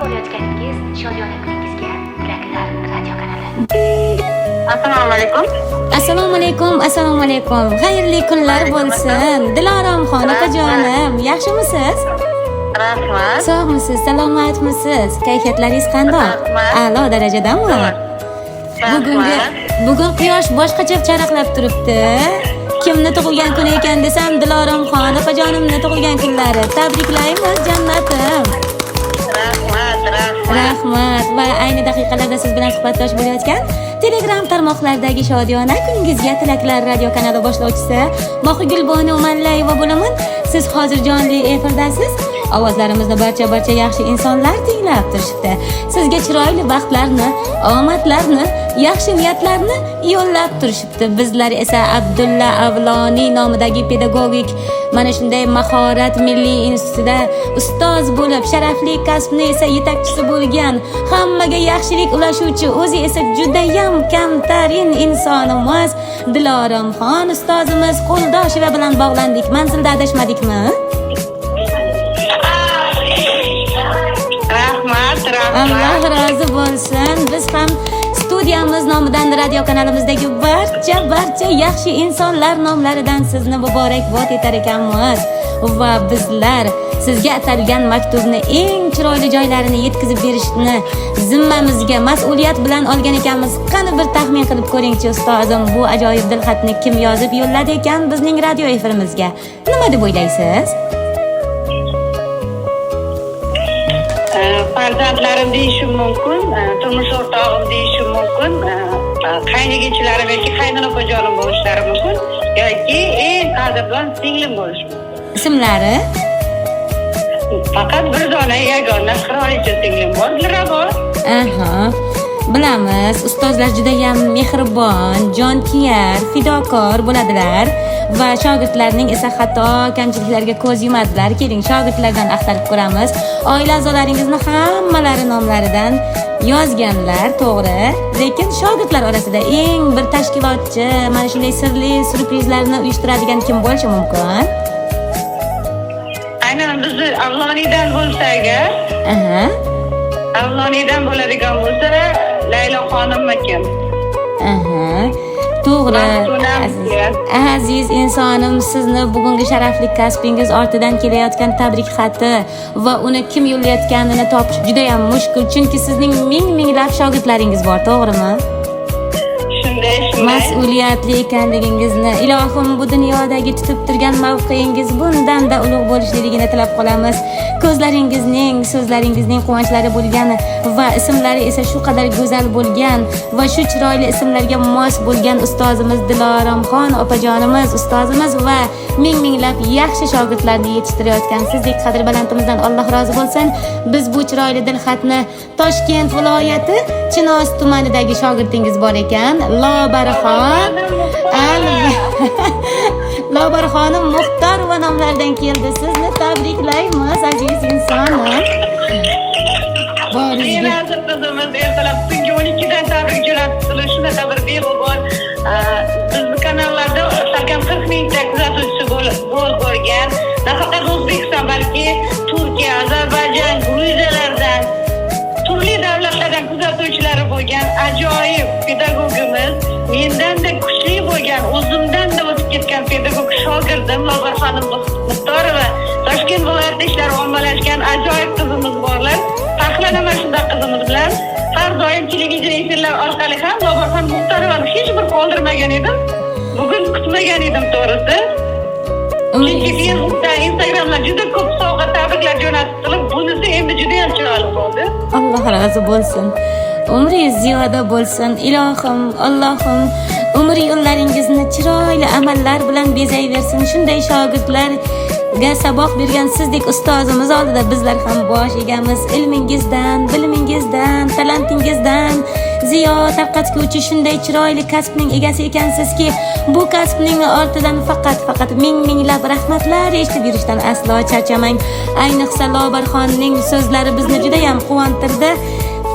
Borayotganingiz Shodiyona kuningizga tilaklar radio kanali. Assalomu alaykum. Assalomu alaykum, assalomu alaykum. Xayrli kunlar bo'lsin. Diloromxon opajonim, yaxshimisiz? Rahmat. Sog'misiz, salomatmisiz? Kayfiyatlaringiz qandoq? Rahmat. A'lo darajadami? Bugungi Rahmat. Bugun quyosh boshqacha charaqlab turibdi. Kimni tug'ilgan kuni ekan desam, Diloromxon opajonimni tug'ilgan kunlari. Tabriklaymiz, jannatim. Rahmat, rahmat. Rahmat. Va ayni daqiqalarda siz bilan suhbatdosh bo'layotgan Telegram tarmoqlaridagi Shodiyona kuningizga tilaklar radio kanali boshlovchisi Mohigul Bonu Mallayeva bo'laman. Siz hozir jonli efirdasiz. Ovozlarimizni barcha yaxshi insonlar tinglab turishibdi. Sizga chiroyli baxtlarni, omadlarni, yaxshi niyatlarni yo'llab turishibdi. Bizlar esa Abdulla Avloniy nomidagi pedagogik mana shunday mahorat milliy institutida ustoz bo'lib, sharafli kasbni esa yetakchisi bo'lgan, hammaga yaxshilik ulashuvchi, o'zi esa judayam kamtarin insonimiz Diloromxon ustozimiz Qo'ldosheva bilan bog'landik. Manzilda adashmadikmi? Rahmat, rahmat. Alloh rozi bo'lsin. Biz ham studiyamiz nomidan radio kanalimizdagi barcha yaxshi insonlar nomlaridan sizni muborakbod etar ekanmiz. Va bizlar sizga atalgan maktubni eng chiroyli joylarini yetkazib berishni zimmamizga mas'uliyat bilan olgan ekanmiz. Qani bir taxmin qilib ko'ringchi, ustozim, bu ajoyib dilxatni kim yozib yo'lladi ekan bizning radio efirimizga? Nima deb o'ylaysiz? Farzandlarim deyishim mumkin, turmush o'rtog'im deyishim mumkin, qaynigichilarim yoki qaynonajonim bo'lishlari mumkin yoki eng qadrdon singlim bo'lishi mumkin. Ismlari? Faqat bir dona yagona qirolicha singlim bor, Dilrabo. Aha. Bilamiz, ustozlar juda ham mehribon, jonkuyar, fidokor bo'ladilar va shogirdlarning esa xato kamchiliklarga ko'z yumadilar. Keling, shogirdlardan axtarib ko'ramiz. Oila a'zolaringizni hammalari nomlaridan yozganlar, to'g'ri. Lekin shogirdlar orasida eng bir tashkilotchi, mana shunday sirli syurprizlarni uyushtiradigan kim bo'lishi mumkin? Aynan bizni Avloniydan bo'lsa agar, Aha. Avloniydan bo'ladigan bo'lsa, Laylo xonimmikin? Aha. To'g'ri. Mahzunam. Aziz insonim, sizni bugungi sharafli kasbingiz ortidan kelayotgan tabrik xati va uni kim yo'llayotganini topish juda ham mushkul, chunki sizning ming minglab shogirdlaringiz bor, to'g'rimi? Shunday, shunday. Mas'uliyatli ekanligingizni, ilohim bu dunyodagi tutib turgan mavqeingiz bundan-da ulug' bo'lishligini tilab qolamiz. Ko'zlaringizning, so'zlaringizning quvonchlari bo'lgani va ismlari esa shu qadar go'zal bo'lgan va shu chiroyli ismlarga mos bo'lgan ustozimiz Diloromxon opajonimiz, ustozimiz va ming minglab yaxshi shogirdlarni yetishtirayotgan sizdek qadr balandimizdan Alloh rozi bo'lsin. Biz bu chiroyli dilxatni Toshkent viloyati Chinoz tumanidagi shogirdingiz bor ekan, Lobarxon Lobarxonim Muxtorova nomlaridan keldi. Sizni tabriklaymiz, aziz insonim. Boringizga Benazir qizimiz ertalab tungi 12dan tabrik jo'natibdilar. Shunaqa bir beg'ubor bizni kanallarda salkam 40 mingta kuzatuvchisi bo'lgan. Nafaqat O'zbekiston, balki Turkiya, Ozarbayjon, Gruziyalardan, turli davlatlardan kuzatuvchilari bo'lgan ajoyib pedagogimiz, mendanda kuchli bo'lgan, o'zimdan-da o'tib ketgan pedagog shogirdim Lobarxonim Muxtorova, Toshkent viloyatida ishlari ommalashgan ajoyib qizimiz borlar. Faxrlanaman shunday qizimiz bilan. Har doim televideniye efirlar orqali ham Lobarxon Muxtorovani hech bir qoldirmagan edim. Bugun kutmagan edim to'g'risi. Chunki Facebookdan, Instagramdan juda ko'p sovg'a, tabriklar jo'natib, bunisi endi juda ham chiroyli bo'ldi. Alloh rozi bo'lsin. Umringiz ziyoda bo'lsin. Ilohim, Allohim umr yo'llaringizni chiroyli amallar bilan bezayversin. Shunday shogirdlarga saboq bergan sizdek ustozimiz oldida bizlar ham bosh egamiz. Ilmingizdan, bilimingizdan, talantingizdan Ziyo tarqatguvchi shunday chiroyli kasbning egasi ekansizki, bu kasbning ortidan faqat ming minglab rahmatlar eshitib yurishdan aslo charchamang. Ayniqsa Lobarxonning so'zlari bizni judayam quvontirdi.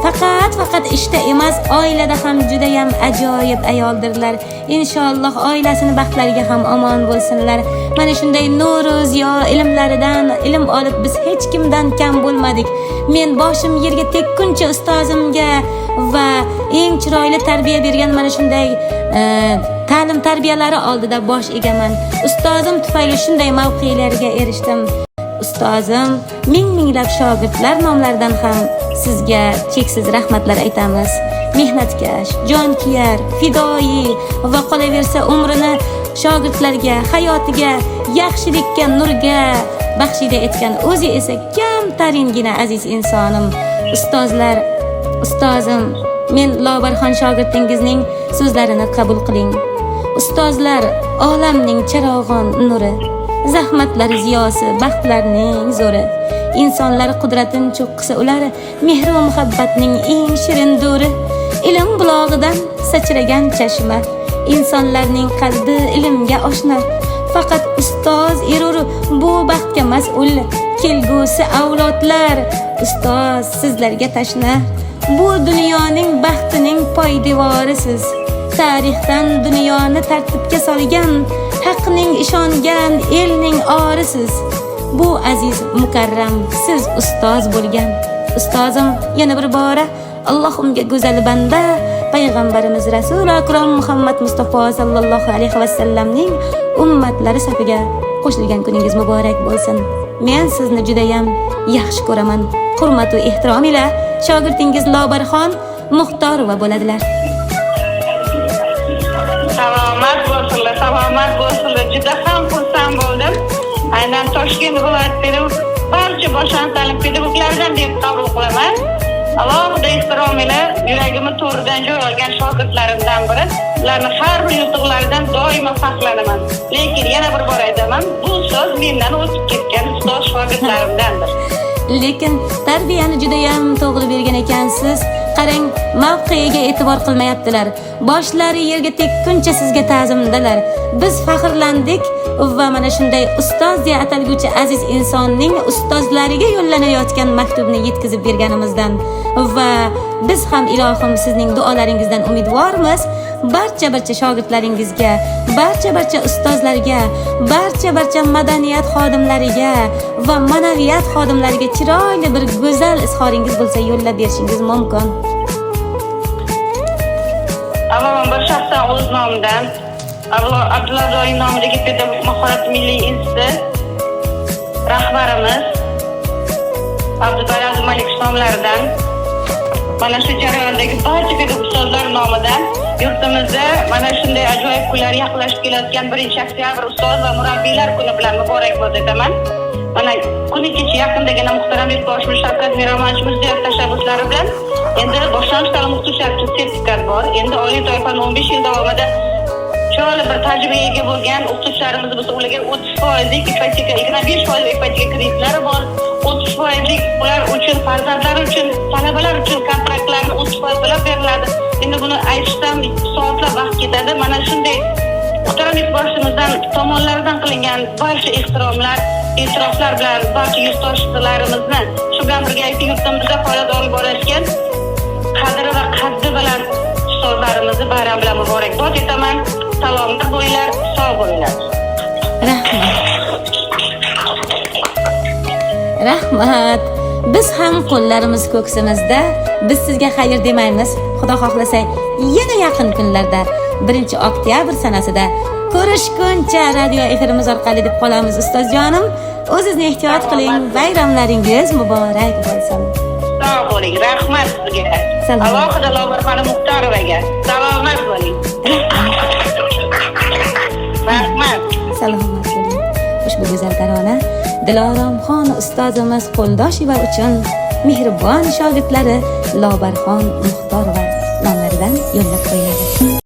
Faqat ishda emas, oilada ham judayam ajoyib ayoldirlar. Inshaalloh oilasini baxtlariga ham omon bo'lsinlar. Mana shunday nuru ziyo ilmlaridan ilm olib biz hech kimdan kam bo'lmadik. Men boshim yerga tekkuncha ustozimga va eng chiroyli tarbiya bergan mana shunday ta'lim tarbiyalari oldida bosh egaman. Ustozim tufayli shunday mavqelarga erishdim. Ustozim, ming minglab shogirdlar nomlaridan ham sizga cheksiz rahmatlar aytamiz. Mehnatkash, jonkuyar, fidoyi va qolaversa umrini shogirdlarga, hayotiga, yaxshilikka, nurga baxshida etgan, o'zi esa kamtaringina aziz insonim. Ustozlar, ustozim, men Lobarxon shogirdingizning so'zlarini qabul qiling. Ustozlar olamning charog'on nuri, zahmatlar ziyosi, baxtlarning zo'ri. Insonlar qudratin cho'qqisi ular, mehru muhabbatning eng shirin duri. Ilm bulog'idan sachragan chashma, insonlarning qalbi ilmga oshna. Faqat ustoz erur bu baxtga mas'ul, kelgusi avlodlar ustoz sizlarga tashna. Bu dunyoning baxtining poydevorisiz. Tarixdan dunyoni tartibga solgan, haqning ishongan elning orisiz. Bu aziz mukarram siz ustoz bo'lgan. Ustozim, yana bir bora Alloh unga go'zal banda payg'ambarimiz Rasul akram Muhammad Mustafa sallallohu alayhi vasallamning ummatlari safiga qo'shilgan kuningiz muborak bo'lsin. Men sizni judayam yaxshi ko'raman. Hurmat va ehtirom ila shogirdingiz Lobarxon Muxtorova bo'ladilar. Salomat bo'lsinlar, salomat bo'lsinlar. Juda ham xursand bo'ldim. Aynan Toshkent viloyati pedagog barcha boshlang'ich ta'lim pedagoglaridan deb qabul qilaman. Alohida ehtirom ila yuragimni to'ridan joy olgan shogirdlarimdan biri. Ularni har bir yutuqlaridan doimo faxrlanaman. Lekin yana bir bor aytaman, bu so'z mendan o'tib ketgan ustoz shogirdlarimdandir. Lekin tarbiyani judayam to'g'ri bergan ekansiz. Qarang, mavqeiga e'tibor qilmayaptilar. Boshlari yerga tekkuncha sizga ta'zimdalar. Biz faxrlandik va mana shunday ustoz deya atalguvchi aziz insonning ustozlariga yo'llanayotgan maktubni yetkazib berganimizdan va biz ham ilohim sizning duolaringizdan umidvormiz. Barcha shogirdlaringizga, barcha ustozlarga, barcha madaniyat xodimlariga va ma'naviyat xodimlariga chiroyli bir go'zal izhoringiz bo'lsa yo'llab berishingiz mumkin. Avvalambor shaxsan o'z nomidan Abdulla Abdullayev nomidagi pedagog mahorat milliy instituti rahbarimiz Abdubari Abdumalik nomlaridan, mana shu jarayondagi barcha pedagog ustozlar nomidan yurtimizda mana shunday ajoyib kunlar yaqinlashib kelayotgan 1 oktyabr ustoz va murabbiylar kuni bilan muborakbod etaman. Mana kuni kecha yaqindagina muhtaram Yurtboshimiz Shavkat Miromonovich Mirziyoyev tashabbuslari bilan endi boshlang'ich ta'lim o'qituvchilari uchun sertifikat bor. Endi oliy toifani 15 yil davomida chiroyli bir tajribaga ega bo'lgan o'qituvchilarimiz bo'lsa, ularga 30 foizlik ipoteka, 25% ipoteka kreditlari bor. 30 foizlik ular uchun, farzandlari uchun, talabalar uchun kontraktlarni 30% to'lab beriladi. Endi buni aytishdan soatlab vaqt ketadi. Mana shunday muhtaram Yurtboshimizdan tomonlaridan qilingan barcha ehtiromlar, e'tiroflar bilan barcha yurtdoshlarimizni, shu bilan birgalikda yurtimizda faoliyat olib borayotgan qadri va qaddi baland ustozlarimizni bayram bilan muborakbod etaman. Salomat bo'linglar, sog' bo'linglar. Rahmat. Rahmat. Biz ham qo'llarimiz ko'ksimizda, biz sizga xayr demaymiz. Xudo xohlasa, yana yaqin kunlarda 1 oktyabr sanasida ko'rishguncha radio efirimiz orqali deb qolamiz, ustozjonim. O'zingizni ehtiyot qiling, bayramlaringiz muborak bo'lsin. Sog' bo'ling, rahmat sizga. Salomat. Alohida Lobarxonim Muxtorovaga. Salomat bo'ling, rahmat. Salomat bo'ling. Ushbu go'zal tarona Diloromxon ustozimiz Qo'ldosheva uchun mehribon shogirdlari Lobarxon Muxtorova nomlaridan yo'llab qo'yiladi.